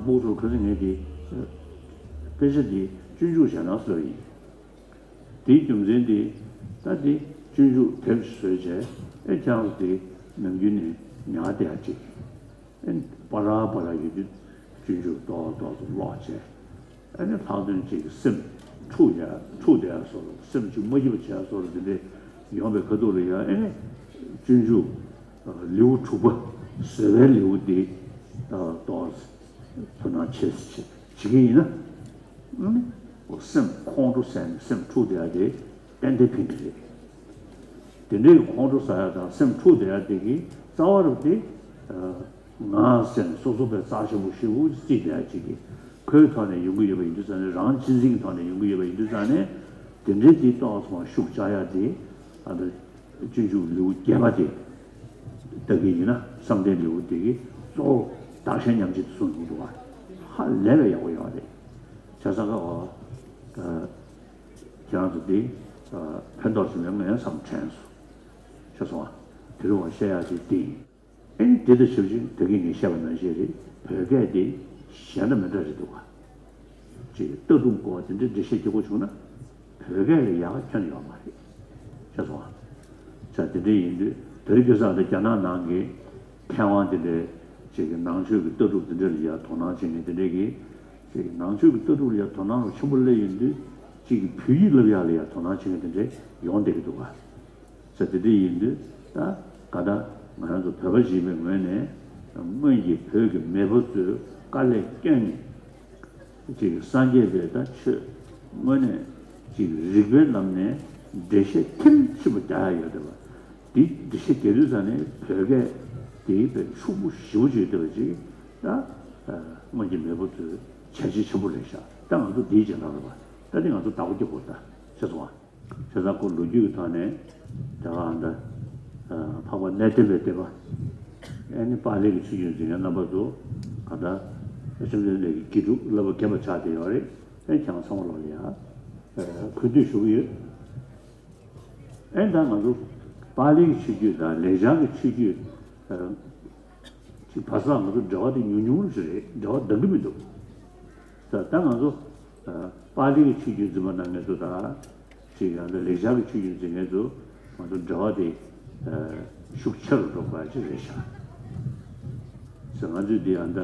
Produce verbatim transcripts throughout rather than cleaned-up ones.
སྨུག་ཚོར་ཁ་སང་ངས་དེ་དཔེ་ཆ་དེ་སྤྱོད་འཇུག་བྱས་ན་ཟེར་བ་ཡིན། དེའི་རྒྱུ་མཚན་དེ་ད་དེ་སྤྱོད་འཇུག་དེབ་ཅིག་བཟོས་བྱས་ཨེ་ཁྱེད་རང་ཚོ་དེ་ནམ་རྒྱུན་ནས་ཉར་བསྡད་ཡ་ཅིག་ཨེ་པ་ར་པ་ར་ཡོད་དུས་སྤྱོད་འཇུག་ཏོག་ཏོག་ཏུ་ཀློག་བྱས། ཨ་ནི་ལྷག་དོན་གཅིག་གི་སེམས་འཁྲུག་ཡ་འཁྲུག་བསྡད་ཡ་བཟོ་འདྲ་སེམས་གཅིག་མ་སྐྱིད་པ་བྱས་ཡ་བཟོ་འདྲ་དེ་འདྲས་ཡོང་བའི་ཁ་ཐུག་ལ་ཡ་ཨ་ནི་སྤྱོད་འཇུག་ལེའུ་དྲུག་པ་བཟོད་པའི་ལེའུ་འདི་ཏོག་དོ་སྣང་བྱེད་བྱེད་ཀྱི་ཡིན་ན་ཨ་ནི་སེམས་ཁོང་ཁྲོ་ཟ་ནས་སེམས་འཁྲུག་བསྡད་ཡ་དེ་ཏན་ཏན་ཕན་གྱི་རེད། དེ་འདྲའི་ཁོང་ཁྲོ་ཟ་ཡ་དང་སེམས་འཁྲུག་བསྡད་ཡ་དེ་གི་རྩ་བ་རུ་དེ། ང་ཟེར་ནས་སོ་སོ་པའི་རྩ་ཆེན་པོ་ཞེ་པོ་རྩིས་བསྡད་ཡ་ཅིག་གིས་ཁོའི་ཐོག་ནས་ཡོང་གི་ཡོད་པ་ཡིན་དུས་ཙང་ནས་རང་གཅེས་འཛིན་གྱི་ཐོག་ནས་ཡོང་གི་ཡོད་པ་ཡིན་དུས་ཙང་ནས་དེ་འདྲའི་དེ་ཏོག་ཙམ་ཤུགས་རྒྱག་ཡ་དེ་ཨ་ད་སྤྱོད་འཇུག་ལེའུ་བརྒྱད་པ་དེ་ལྟ་གི་ཡིན་ན་བསམ་གཏན་ལེའུ་དེ་གི་གཙོ་བོ་བདག་གཞན་མཉམ་བརྗེ་དེ་གསུངས་ཡོང་འདུག་བ། ཧ་ལས་པའི་ཡག་པོ་ཡོད་རེད། བྱས་ཙང་ཁ་བ་ཁྱེད་རང་ཚོ་དེ་ཕན་ཐོགས་ཆེན་པོ་ངས་བསམ་དྲན་སོང་། ཤེས་སོང་བ། དེ་རིང་བ་བཤད་ཡག་དེ་དེ་ཡིན། ཨེ་ནི་དེ་དང་ཞབས་ཕྱི་ད་གིན་ངས་བཤད་པ་ནང་བཞིན་རེད། བོད་སྐད་དེ་གཞན་དང་མི་འདྲ་རེད་འདུག་ག་ཅིག་ལྟ་གྲུབ་སྐོར་དེ་འདྲའི་འགྲེལ་བཤད་རྒྱག་དགོས་བྱུང་ན་བོད་སྐད་ལས་ཡག་ཁྱོན་ཡོད་མ་རེད། ཤེས་སོང་ང་། ས་དེ་འདྲ་ཡིན་དུས་དེ་རིང་ཁ་སང་ད་རྒྱ་ནག་ནང་གི་མཁས་དབང་དེ་འདྲའི་ཅིག་གི་ནང་ཆོས་ཀྱི་ལྟ་གྲུབ་དེ་འདྲ་ལ་ཡ་དོ་སྣང་བྱེད་མཁན་དེ་འདྲའི་གི་ཅིག་གི་ནང་ཆོས་ཀྱི་ལྟ་གྲུབ་ལ་ཡ་དོ་སྣང་རོ་ཆེན་པོ་སླེབས་ཡོང་དུས་ཅིག་གི་བོད་ཡིག་བསླབ་ཡག་ལ་ཡ་དོ་སྣང་བྱེད་མཁན་དེ་འདྲའི་ཡོང་བསྡད་ཀྱི་འདུག་ག་ས་དེ་འདྲ་ཡིན་དུས་ད་ག་ད་ང་རང་ཚོ་བོད་པ་ཞིག་ཡིན་པའི་ངོས་ནས་སྔོན་གྱི་བོད་ཀྱི་མེས་པོ་ཚོས་དཀའ་ལས་བསྐྱོན་ནས་ཅིག་སངས་རྒྱས་པའི་ད་ཆོས་དངོས་གནས་ཅིག་རིགས་པའི་ལམ་ནས་འགྲེལ་བཤད་མཐིལ་ཕྱིན་པ་རྒྱག་ཡ་ཡོད་བསྡད་པ་འདི་འགྲེལ་བཤད་རྒྱག་དུས་ཙང་ནས་བོད་སྐད་དེའི་བོད་ཕྱུག་པོ་ཞེ་པོ་ཅིག་བསྡད་པ་ཅིག་ད་སྔོན་གྱི་མེས་པོ་ཚོའི་བྱས་རྗེས་ཆེན་པོ་རེད་ཤག་ད་ང་ཚོ་འདིའི་རྗེས་འབྲང་རེད་པ། ད་འདི་ང་ཚོ་བདག་པོ་རྒྱག་དགོས་ད་ཤེས་སོང་ང་། བྱས་ཙང་ཁོ་ལོ་རྒྱུས་ཀྱི་ཐོག་ནས་དེ་ག་ཨ་འདྲ་འཕགས་པ་གནས་བརྟན་པའི་སྡེ་པ་ཨེ་ནི་པཱ་ལི་གི་ཆོས་བརྒྱུད་འཛིན་མཁན་རྣམ་པ་ཚོ་ག་ད་བཅོམ་ལྡན་འདས་ཀྱི་དགེ་ཕྲུག་བསླབ་པ་རྒན་པ་ཆགས་བསྡད་ཡོད་རེད། ཨེ་ཁྱེད་རང་ཚང་མ་ལོག་ལ་ཡ་གུས་འདུད་ཞུ་གི་ཡོད། ཨེ་ད་ང་ཚོ་པཱ་ལི་གི་ཆོས་བརྒྱུད་དང་ལེགས་སྦྱར་གྱི་ཆོས་བརྒྱུད་ཅིག་བར་སང་ང་ཚོ་འབྲེལ་བ་དེ་ཉུང་ཉུང་ཞིག་རེད། འབྲེལ་བ་འདང་གི་མི་འདུག་ད་ད་ང་ཚོ་པཱ་ལི་གི་ཆོས་བརྒྱུད་འཛིན་པ་རྣམ་ངེས་ཚོ་དང་ཅིག་ཡང་ན་ལེགས་སྦྱར་གྱི་ཆོས་བརྒྱུད་འཛིན་མཁན་ཚོ་ང་ཚོ་འབྲེལ་བ་དེ་ཤུགས་ཆེ་རུ་འགྲོ་དགོས་ཡ་ཅིག་རེད་ཤག་ཟེར་ང་ཚོས་འདི་ཡང་ད་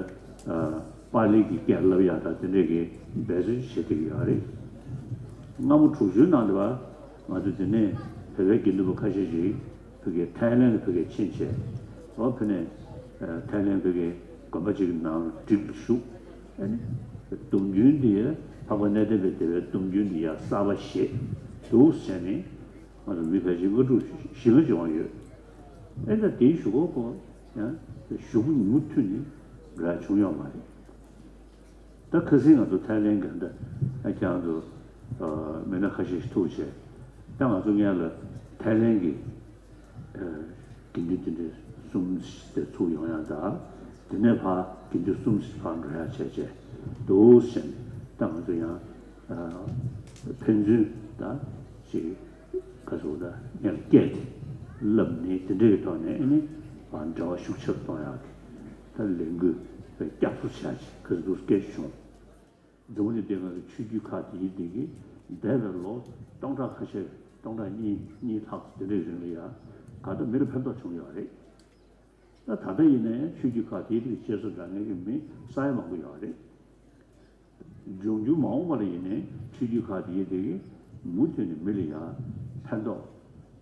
པཱ་ལི་གི་སྐད་བསླབ་ཡ་དང་དེ་འདྲས་ཀྱི་འབད་བརྩོན་བྱེད་བསྡད་ཀྱི་ཡོད་རེད། སྔ་མོ་དྲུག་ཅུའི་ནང་དུ་བ་ང་ཚོ་དེ་ནས་བོད་པའི་དགེ་འདུན་པ་ཁ་ཤས་ཤིག་ཕ་གིའི་ཐའི་ལེན་ཕ་གིར་ཕྱིན་བྱས་ཨོ་ཕ་ནས་ཐའི་ལེན་ཕ་གིའི་དགོན་པ་ཅིག་གི་ནང་སྒྲིག་ཏུ་བཞུགས། ཨ་ནི་སྡོམ་རྒྱུན་འདི་འཕགས་པ་གནས་བརྟན་པའི་སྡེ་པའི་སྡོམ་རྒྱུན་འདི་ཡང་གསར་པ་ཞེས་འདུག་ཟེར་ནས་ང་ཚོ་མི་ཕལ་ཆེར་ལྔ་དྲུག་བཞི་ལྔ་ཅིག་ཡོང་ཡོད། ཨེ་ད་དེའི་གཞུག་གུ་ཁོ་ཡང་གཞུག་གུ་མུ་མཐུད་ནས་འགྲོ་ཡ་བྱུང་ཡོད་མ་རེད། ད་ཁ་སང་ང་ཚོ་ཐའི་ལེན་གྱི་འདི་ཨ་ཁྱེད་རང་ཚོ་མི་སྣ་ཁ་ཤས་ཤིག་ཐུག་བྱས། ད་ང་ཚོ་སྔོན་ལ་ཐའི་ལེན་གྱི་དགེ་འདུན་དེ་འདྲའི་གསུམ་དེ་ཚུར་ཡོང་ཡ་ད་དེ་ནས་ཕར་དགེ་འདུན་གསུམ་ཕར་འགྲོ་ཡ་བྱས་བྱས་འདུག་ཟེར་ནས་ད་ང་ཚོ་ཡང་ཕན་ཚུན་ད་ཅིག་ག་ཚོད་ད་ངས་སྐད་དེ་བསླབ་ནས་དེ་འདྲ་གི་ཐོག་ནས་ཨ་ནི་འབྲེལ་བ་ཤུགས་ཆེར་གཏོང་ཡག་གི་ད་ལས་འགུལ་བསྐྱར་གསོ་བྱ་ཆེད་ག་ཚོད་སྐད་ཆ་བྱུང་། འཛམ་བུ་གླིང་འདིའི་ནང་གི་ཆོས་བརྒྱུད་ཁག་དེའི་སྟེང་གི་འདས་པའི་ལོ་སྟོང་ཕྲག་ཁ་ཤས་སྟོང་ཕྲག་གཉིས་གཉིས་ལྷག་དེ་འདྲའི་རིང་ལ་ཡང་ག་ད་མི་ལ་ཕན་ཐོགས་བྱུང་ཡོད་རེད། ད་ད་ལྟ་ཡིན་ནའི་ཆོས་བརྒྱུད་ཁག་དེའི་སྟེང་གི་བཤད་སྲོལ་འདྲ་མཉམ་གྱི་མི་ས་ཡ་མང་པོ་ཡོད་རེད། འབྱུང་འགྱུར་མ་འོངས་པ་ལ་ཡིན་ནའི་ཆོས་བརྒྱུད་ཁག་དེའི་སྟེང་གི་མུ་མཐུད་ནས་མི་ལ་ཡང་ཕན་ཐོགས་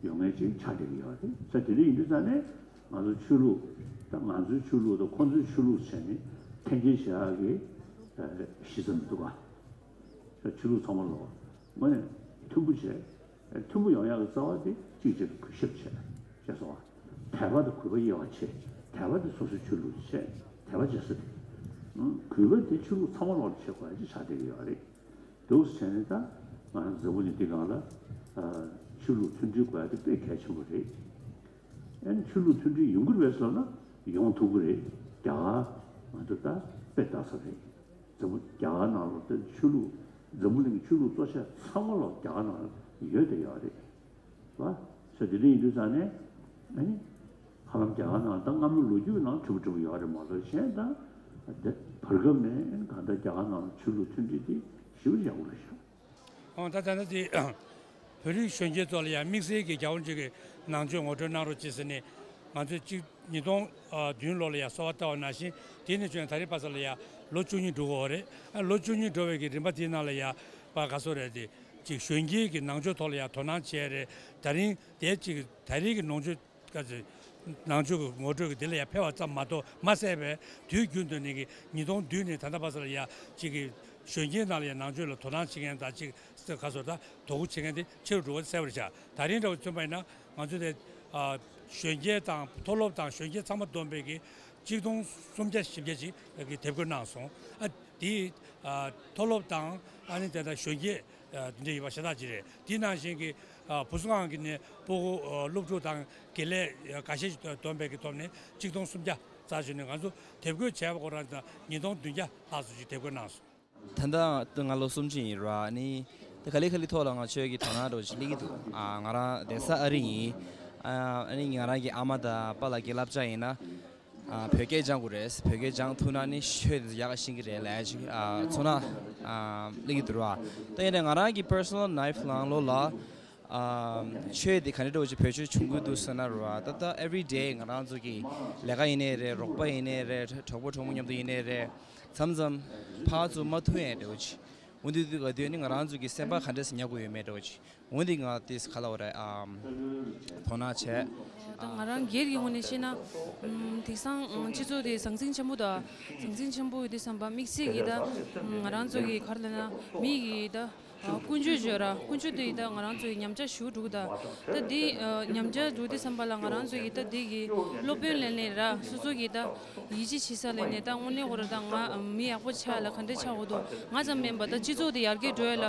ཡོང་མཁན་ཅིག་ཆགས་བསྡད་ཀྱི་ཡོད་རེད། ས་དེ་འདྲ་ཡིན་དུས་ཙང་ནས་ང་ཚོ་ཆོས་ལུགས་ད་ང་ཚོའི་ཆོས་ལུགས་དང་ཁོང་ཚོའི་ཆོས་ལུགས་བྱས་ནས་འཐེན་འཁྱེར་བྱེད་ཡག་གི་གཞི་རྩ་མི་འདུག་ག་ཆོས་ལུགས་ཚང་མ་ལོག་དངོས་གནས་མཐུན་པོ་བྱས། མཐུན་པོ་ཡོང་ཡག་གི་རྩ་བ་དེ་གཅིག་བྱས་ནས་གུས་ཞབས་བྱས། ཤེས་སོང་ང་། དད་པ་དང་གུས་པ་དབྱེ་བ་ཕྱེ། དད་པ་དེ་སོ་སོའི་ཆོས་ལུགས་བྱས། དད་པ་བྱེད་ས་དེ། གུས་པ་དེ་ཆོས་ལུགས་ཚང་མ་ལོག་ལ་བྱེད་དགོས་ཡ་ཅིག་ཆགས་བསྡད་ཀྱི་ཡོད་རེད། འདུག་སེ་བྱས་ནས་ད་ང་རང་འཛམ་བུ་གླིང་འདི་སྒང་ལ་ཆོས་ལུགས་མཐུན་སྒྲིལ་དགོས་ཡ་དེ་དཔེ་གལ་ཆེན་པོ་རེད། ཨ་ནི་ཆོས་ལུགས་མཐུན་སྒྲིལ་ཡོང་གི་རེད་པས་ཟེར་ན་ཡོང་ཐུབ་ཀྱི་རེད། རྒྱ་གར་ང་ཚོ་ད་དཔེ་ལྟ་ས་རེད། འཛམ་བུ་རྒྱ་གར་ནང་ལ་ད་ཆོས་ལུགས་འཛམ་བུ་གླིང་གི་ཆོས་ལུགས་གཙོ་ཆེ་ཚང་མ་ལོག་རྒྱ་གར་ནང་ལ་ཡོད་དེ་ཡོད་རེད་བ། ས་དེ་འདྲ་ཡིན་དུས་ཙང་ནས་ཨ་ནི་ཧ་ལམ་རྒྱ་གར་ནང་ད་སྔ་མོ་ལོ་རྒྱུས་ནང་འཁྲུག་པ་འཁྲུག་པ་ཡོད་རེད་མ་གཏོགས་གཞན་ད་ འདི་བར་སྐབས་ནས་གང་ལྟར་རྒྱ་གར་ནང་ལ་ཆོས་ལུགས་མཐུན་སྒྲིལ་དེ་ཞེ་པོ་ཡག་པོ་རེད་ཤག་ཨོ་ད་ད་ལྟ་དེ་བོད་རིགས་གཞོན་སྐྱེས་ཚོ་ལ་ཡང་དམིགས་བསལ་གྱི་རྒྱ་གར་ཅིག་གི་ནང་ཆོས་ངོ་སྤྲོད་གནང་རོགས་བྱེད་ཟེར་ནས་ང་ཚོས་གཅིག་ཉིས་སྟོང་བདུན་ལོ་ལ་ཡང་གསོལ་བ་བཏབ་པ་ནང་བཞིན་དེ་ནས་བྱུང་ད་རེས་བར་ས་ལ་ཡང་ལོ་བཅུ་གཉིས་འགྲོ་གི་ཡོད་རེད། ཨ་ལོ་བཅུ་གཉིས་འགྲོ་བའི་གི་རིམ་པ་དེའི་ནང་ལ་ཡང་པ་ག་སོ་རེད་དེ་ཅིག་གཞོན་སྐྱེས་ཀྱི་ནང་ཆོས་ཐོག་ལ་ཡང་དོ་སྣང་བྱས་རེད། ད་རིང་དེ་ཅིག་ད་རིང་གི་ནང་ཆོས་སྐབས་སུ་ནང་ཆོས་ཀྱི་ངོ་སྤྲོད་ཀྱི་དེ་ལ་ཡང་ཕེབས་པ་ཙམ་མ་གཏོགས་མ་ཟད་པའི་དུས་རྒྱུན་དུ་ནས་ཀྱི་ཉིས་སྟོང་བདུན་ནས་ད་ལྟ་བར་ཙམ་ལ་ཡང་ཅིག་གི་གཞོན་སྐྱེས་ནང་ལ་ཡང་ནང་ཆོས་ལ་དོ་སྣང་བྱེད་མཁན་དང་ཅིག་ག་སོ་ད་དོ་ཁུར་བྱེད་མཁན་དེ་ཆེ་རུ་འགྲོ་བ་གསལ་པོ་རེད་ཤག་ད་རིང་འདྲ་བོ་མཚོན་པ་ཡིན་ན་ང་ཚོ་དེ་གཞོན་སྐྱེས་དང་མཐོ་སློབ་དང་གཞོན་སྐྱེས་ཚང་མ་བསྡོམས་པའི་གི་གཅིག་སྟོང་སུམ་བརྒྱ་བཞི་བརྒྱ་ཅིག་གི་དེབ་འགོད་གནང་སོང་། ཨ་དེ་མཐོ་སློབ་དང་ཨ་ནི་དེ་དང་གཞོན་སྐྱེས་འདི་འདྲ་ཡོད་པ་ཤ་སྟག་ཅིག་རེད། དེ་ནང་བཞིན་གྱི་བུ་གསོ་ཁང་གི་ནས་སྤུ་གུ་སློབ་ཕྲུག་དང་དགེ་ལས་ཁ་ཤས་ཤིག་བསྡོམས་པའི་གི་ཐོག་ནས་གཅིག་སྟོང་སུམ་བརྒྱ་རྩ་ཞུ་ནས་ང་ཚོ་དེབ་འགོད་བྱས་པ་ཁོ་རང་དང་ཉིས་སྟོང་བདུན་བརྒྱ་ལྷག་ཙམ་ཞིག་དེབ་འགོད་གནང་སོང་། ད་ལྟ་ང་ལོ་སུམ་ཅུ་ཡིན་ར། ནི་དེ་ག་ལེ་ག་ལེ་ཐོག་ལ་ང་ཆོས་ཀྱི་དོ་སྣང་འདྲ་བོ་ཞིག་སླེབས་ཀྱི་འདུག་ཨ་ང་རང་བསྡད་ས་ཨ་རི་ཡིན། ཨ་ནི་ང་རང་གི་ཨ་མ་དང་པཱ་ལགས་ཀྱི་བསླབ་བྱ་ཡིན་ན། ཨ་བོད་སྐད་སྦྱང་དགོས་རེད། བོད་སྐད་སྦྱང་ཐུབ་ན་ནི་ཆོས་དེ་ཡག་ག་ཤེས་ཀྱི་རེད་ལབ་ཅིག་ཨ་ཚོར་སྣང་ཨ་སླེབས་ཀྱི་འདུག་ར། ད་ཡིན་ནའི་ང་རང་གི་personal life ནང་ལོགས་ལ་ཨ་ཆོས་དེ་ག་འདྲ་འདྲ་བོ་ཞིག་བེད་སྤྱོད་བྱུང་གི་འདུག་ཟེར་ན་ར། ད་ལྟ་everyday ང་རང་ཚོ་གི་ལས་ཀ་ཡིན་ནའི་རེད། རོགས་པ་ཡིན་ནའི་རེད། གྲོགས་པོ་གྲོགས་མོ་མཉམ་དུ་ཡིན་ནའི་རེད། མཚམས་མཚམས་ཕར་ཚུར་མ་ཐུག་ཡས་འདྲ་བོ་ཅིག་འོ་འདི་དུས་ག་དུས་ནི་ང་རང་ཚོ་གི་སེམས་པ་ག་འདྲས་སེ་ཉར་དགོས་ཡོད་མེད་འདྲ་བོ་ཅིག་འོ་འདི་ང་དེས་ག་ལ་འོ་རེད་ཨམ། དོ་སྣང་བྱས། ད་ང་རང་སྒེར་གྱི་ངོས་ནས་བཤད་ན། ཨམ་དེང་སང་ཨམ་སྤྱི་ཚོགས་དེ་ཟང་ཟིང་ཆེན་པོ་དང་། ཟང་ཟིང་ཆེན་པོ་ཡོད་དུས་ཙམ་པ་དམིགས་བསལ་གྱི་ད་ང་རང་ཚོ་གི་ག་རེ་ལབ་ན་མི་གི་ད་ཀུན་སྤྱོད་བརྗོད་ར། ཀུན་སྤྱོད་དེ་ད་ང་རང་ཚོ་གི་ཉམས་ཆག་ཞེ་པོ་འགྲོ་གི་ད། ད་དེ་ཉམས་ཆག་འགྲོ་དུས་ཙམ་པ་ལ་ང་རང་ཚོ་གི་ད་དེ་གི་སློབ་དཔོན་ལས་ནས་ར་སོ་སོ་གི་ད་ཡིད་ཆེས་བྱེད་ས་ལས་ནས་ད་དངོས་གནས་ཁོ་ར་ད་ང་མི་ཡག་པོ་ཆགས་ལ་ག་འདྲ་ཆགས་འོ་དོ། ང་ཙམ་མིན་པ་ད་སྤྱི་ཚོགས་དེ་ཡར་རྒྱས་འགྲོ་ཡ་ལ།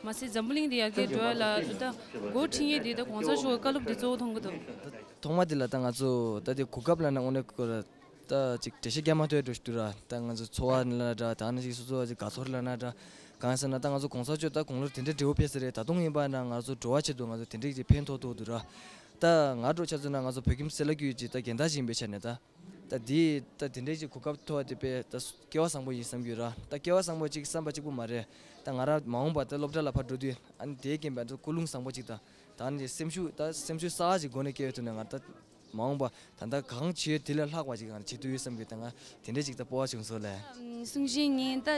མ་ཟད་འཛམ་བུ་གླིང་འདི་ཡར་རྒྱས་འགྲོ་ཡ་ལ་ད་འགོ་ཁྲིད་མཁན་འདི་ད་གོང་ས་མཆོག་གི་བཀའ་སློབ་འདི་གཙོ་བོ་མཐོང་གི་འདུག་ཐོག་མ་དེ་ལ་ད་ང་ཚོ་ད་དེ་གོ་སྐབས་ལ་ན་དངོས་གནས་ཁོ་ར་ད་ཅིག་འགྲེལ་བཤད་རྒྱག་མ་ཐུབ་འགྲོ་ཞིག་འདུག་ར། ད་ང་ཚོ་ཚོར་བ་ལ་འདྲ་ད་ནི་ཅིག་སོ་སོ་ཅིག་དགའ་ཚོར་ལ་ན་འདྲ། གང་ཟེར་ན་ད་ང་ཚོ་གོང་ས་མཆོག་ད་དགུང་ལོ་དེ་འདྲ་བགྲེས་པོ་ཕེབས་ས་རེད། ད་དུང་ཡིན་པ་ན་ང་ཚོ་འགྲོ་བ་ཆེད་དུ་ང་ཚོ་དེ་འདྲ་ཅིག་ཕན་ཐོགས་ཐུབ་འདུག་ར། ད་ང་འདྲ་ཆ་མཚོན་ན་ང་ཚོ་བོད་ཁྱིམ་སེར་ལ་རྒྱུད་ཅིག་ད་རྒན་བདག་ཅིག་ཡིན་པའི་ཆ་ནས་ད། ད་འདི་ད་དེ་འདྲའི་ཅིག་གོ་སྐབས་ཐོབ་པ་དེ་དཔེ་ད་སྐལ་བ་བཟང་པོ་ཡིན་བསམ་གྱི་ཡོད་ར། ད་སྐལ་བ་བཟང་པོ་ཅིག་བསམ་པ་གཅིག་པུ་མ་རེད། ད་ང་རང་མ་འོངས་པ་ད་སློབ་གྲྭ་ལ་ཕར་འགྲོ་དུས་ཨ་ནི་དེའི་རྐྱེན་པས་ད་ཀུན་སློང་བཟང་པོ་ཅིག་དང་ད་ནི་སེམས་ཤུགས་ད་སེམས་ཤུགས་གསར་པ་ཅིག་སྒོ་ནས་སྐྱེ་ཡོད་དུས་ནས་ང་ད་མ་འོངས་པ་ད་ལྟ་གང་བྱེད་ཡོད་དེ་ལས་ལྷག་པ་ཅིག་ང་བྱེད་ཐུབ་ཡོད་བསམ་གྱི་ད་ང་དེ་འདྲའི་ཅིག་ད་སྤོབས་པ་བྱུང་སོང་ལས། གསུང་བཤད་ངས་ད་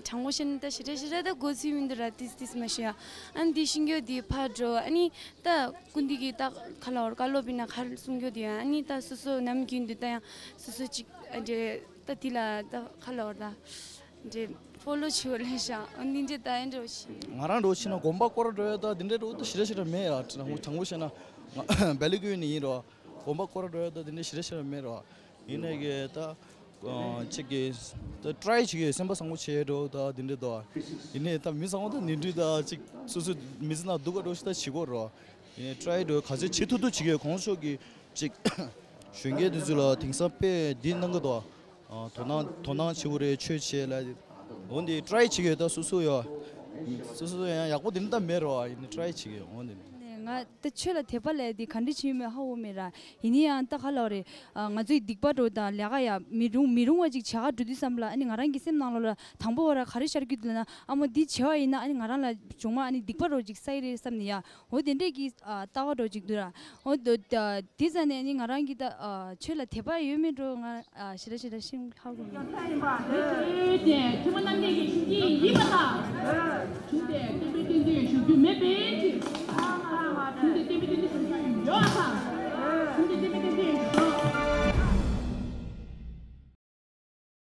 དྲང་པོ་བཤད་ན་ད་ཞེ་དྲག་ཞེ་དྲག་ད་གོ་ཚུལ་མི་འདུག་ར། ཏིས་ཏིས་མ་ཤེས་ཡ། ཨ་ནི་དེ་ཤེས་རྒྱུ་དེ་ཕར་འགྲོ། ཨ་ནི་ད་སྐུ་མདུན་གྱི་ད་ཁ་ལ་བར་བཀའ་སློབ་ཡིན་ན་ག་རེ་གསུང་རྒྱུ་དེ་ཡང་ཨ་ནི་ད་སོ་སོ་ནམ་རྒྱུན་དུ་ད་ཡང་སོ་སོ་ཅིག་ཨ་འདྲེ་ད་དེ་ལ་ད་ཁ་ལ་བར་ད་འདྲེ་ཕོ་ལོ་ཆེ་བ་ལས་ཤ་ཨ་འདི་འདྲེ་ད་ཨེ་འདྲེ་བ་ཤི། ང་རང་འགྲོ་ཕྱིན་ན་དགོན་པ་སྐོར་འགྲོ་ཡ་ད་དེ་འདྲེ་འགྲོ་ད་ཞེ་དྲག་ཞེ་དྲག་མེད་ཡ། དྲང་པོ་དྲང་པོ་བཤད་ན་ང་སྦེལ་ཀོབ་ནས་ཡིན་རོ། དགོན་པ་སྐོར་འགྲོ་ཡ་ད་དེ་འདྲེ་ཞེ་དྲག་ཞེ་དྲག་མེད་རོ། ཡིན་ནའི་གི་ད་ཅིག་གི་ད་ཊ་རའི་བྱེད་ཀྱི་སེམས་པ་བཟང་པོ་བྱེད་འགྲོ་ད་དེ་འདྲེ་ད། ཡིན་ནའི་ད་མི་བཟང་པོ་ད་ནི་འདྲི་ད་ཅིག་སོ་སོ་མི་ཚེ་ནང་སྡུག་ག་འགྲོ་ཞིག་ད་བྱེད་དགོས་རོ། ཡིན་ནའི་ཊ་རའི་འགྲོ་ག་ཚོད་བྱེད་ཐུབ་ཐུབ་བྱེད་ཀྱི་གོང་ས་མཆོག་གི་ཅིག་གཞོན་སྐྱེས་དེ་ཚོ་ལ་དེང་སང་དཔེ་འདི་གནང་གི་འདུག་ཨ་དོ་སྣང་དོ་སྣང་བྱེད་དགོས་རེད། ཆོས་བྱེད་ལ་འོ་འདི་ཊ་རའི་བྱེད་ཀྱི་ཡོད་ད། སོ་སོ་ཡོད་སོ་སོ་ཡང་ཡག་པོ་དེ་འདྲ་ད་མེད་རོ། ཡིན་ནའི་ཊ་རའི་བྱེད་ཀྱི་འོ་འདི་ནི། ནས་ང་ད་ཆོས་ལ་དད་པ་ལས་དེ་ག་འདྲ་བྱེད་ཡོད་མེད་ཧ་གོ་མེད་ར། ཡིན་ནའི་ཡང་ད་ག་ལབ་རེད། ང་ཚོའི་སྡིག་པ་འགྲོ་དང་ལས་ཀ་ཡ་མི་རུང་མི་རུང་བ་ཅིག་བྱེད་ག་འགྲོ་དུས་ཙམ་ལ་ཨ་ནི་ང་རང་གི་སེམས་ནང་ལོགས་ལ་དང་པོ་བ་ར་ག་རེ་ཤར་གྱི་འདུག་ལབ་ན་ཨ་མོ་འདི་བྱེད་པ་ཡིན་ན་ཨ་ནི་ང་རང་ལ་བྱུང་མ་ཨ་ནི་སྡིག་པ་རོ་ཅིག་བསགས་ཡི་རེད་བསམ་ནས་ཡ། འོ་དེ་འདྲས་ཀྱི་ཨ་ལྟ་བ་འདྲ་ཅིག་འདུག་ར། འོ་དེ་དེ་ཙ་ནས་ནི་ང་རང་གི་ད་ཨ་ཆོས་ལ་དད་པ་ཡོད་མེད་འགྲོ་ང་ཨ་ཞེ་དྲག་ཞེ་དྲག་ཤེས་ཧ་གོ་མེད། ཡོན་ཏན་ཡིན་པ་དེ་ཐུན་མོང་རྣམ་གཉིས་ཀྱི་གཞི་ཡིན་པ་དང་། བྱུང་སྟེ་བསྟན་པའི་བསྟན་བཅོས་ཞུ་རྒྱུ་མེད་པའི་ཕྱིར། བྱུང་སྟེ་བསྟན་པའི་བསྟན་བཅོས་ཞུ་རྒྱུ་ཡོད་པ་དང་། བྱུང་སྟེ་བསྟན་པའི་བསྟན་བཅོས་ཞུ།